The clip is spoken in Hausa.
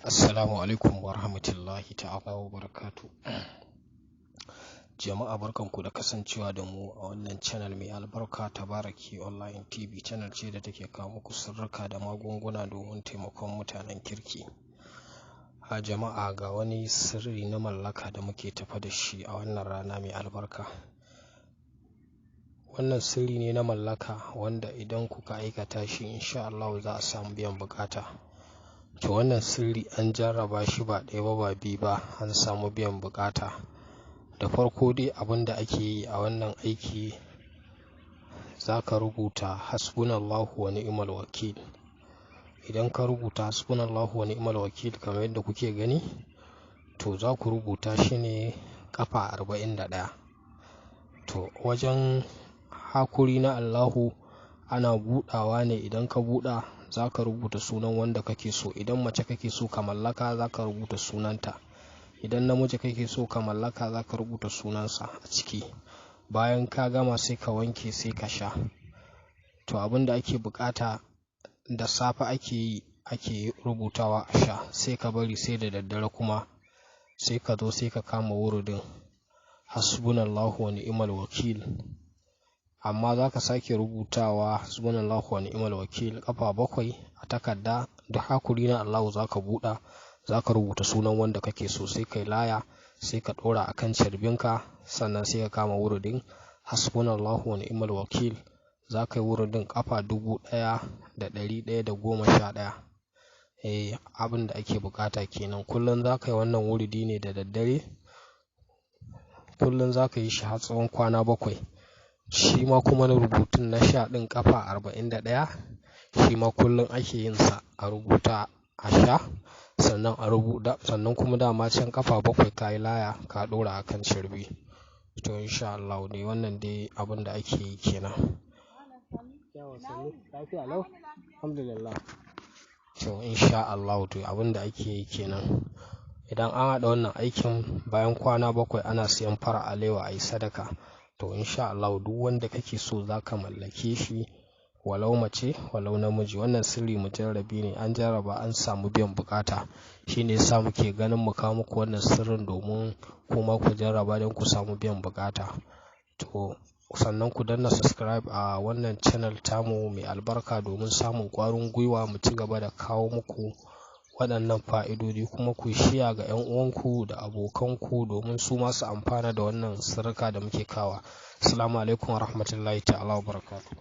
Assalamu alaikum wa rahmatullahi ta'ala wa barakatu. Jama'a, barkanku da kasancewa da mu a wannan channel mai albarka, Tabaraki Online TV. Channel ce da take kawo muku sirrika da magunguna domin taimakon mutanen kirki. A jama'a, ga wani sirri na mallaka da muke tafa da shi a wannan rana mai albarka. Wannan sirri ne na mallaka wanda idan kuka aikata shi, insha Allah za a samu biyan bukata. To, wannan sirri an jarraba shi ba ɗaya ba, ba biyu ba, an samu biyan bukata. Da farko dai, abin da ake yi a wannan aiki, za ka rubuta "Hasbunallahu wa ni'mal wakil". Idan ka rubuta "Hasbunallahu wa ni'mal wakil" kamar yadda kuke gani, to za ku rubuta shi ne kafa 41. To, wajen hakuri na Allahu ana buɗawa ne. Idan ka buɗa, za ka rubuta sunan wanda kake so. Idan mace kake so ka mallaka, za ka rubuta sunanta. Idan namiji kake so ka mallaka, za ka rubuta sunansa a ciki. Bayan ka gama, sai ka wanke, sai ka sha. To, abin da ake bukata, da safe ake yi, ake rubutawa a sha. Sai ka bari sai da daddare kuma sai ka zo, sai ka kama wurudin "Hasbunallahu wa ni'mal wakil". Amma za ka sake rubutawa "Hasbunallahu wa ni'mal wakil" kafa 7 a takarda. Da hakuri na Allahu za ka buɗa, za ka rubuta sunan wanda kake so, sai kai laya, sai ka ɗora a kan carbinka. Sannan sai ka kama wurudin "Hasbunallahu wa ni'mal wakil". Za ka yi wurudin kafa 1111. Eh, abin da ake bukata kenan. Kullum za ka yi wannan wurudi ne da daddare. Kullum za ka yi shi har tsawon kwana 7. Shi ma kuma na rubutun na sha ɗin, kafa 41, shi ma kullum ake yin sa, a rubuta a sha, sannan a rubuta. Sannan kuma dama can kafa 7 ka yi laya, ka ɗora a kan carbi. To, insha Allah dai wannan dai abin da ake yi kenan. Yauwa, sannu, lafiya lau, alhamdulillah. To, insha Allah, to abin da ake yi kenan. Idan an haɗa wannan aikin, bayan kwana 7 ana siyan fara alewa a yi sadaka. To, insha Allah duk wanda kake so za ka mallake shi, walau mace walau namiji. Wannan sirri mujarrabi ne, an jarraba an samu biyan bukata. Shine yasa muke ganin mu kawo muku wannan sirrin domin kuma ku jarraba don ku samu biyan bukata. To, sannan ku danna subscribe a wannan channel tamu mai albarka domin samun ƙwarin gwiwa mu ci gaba da kawo muku waɗannan fa'idodi, kuma ku share ga 'yan uwanku da abokanku domin su ma su amfana da wannan sirrika da muke kawa. Assalamu alaikum wa rahmatullahi ta'ala wa barakatuh.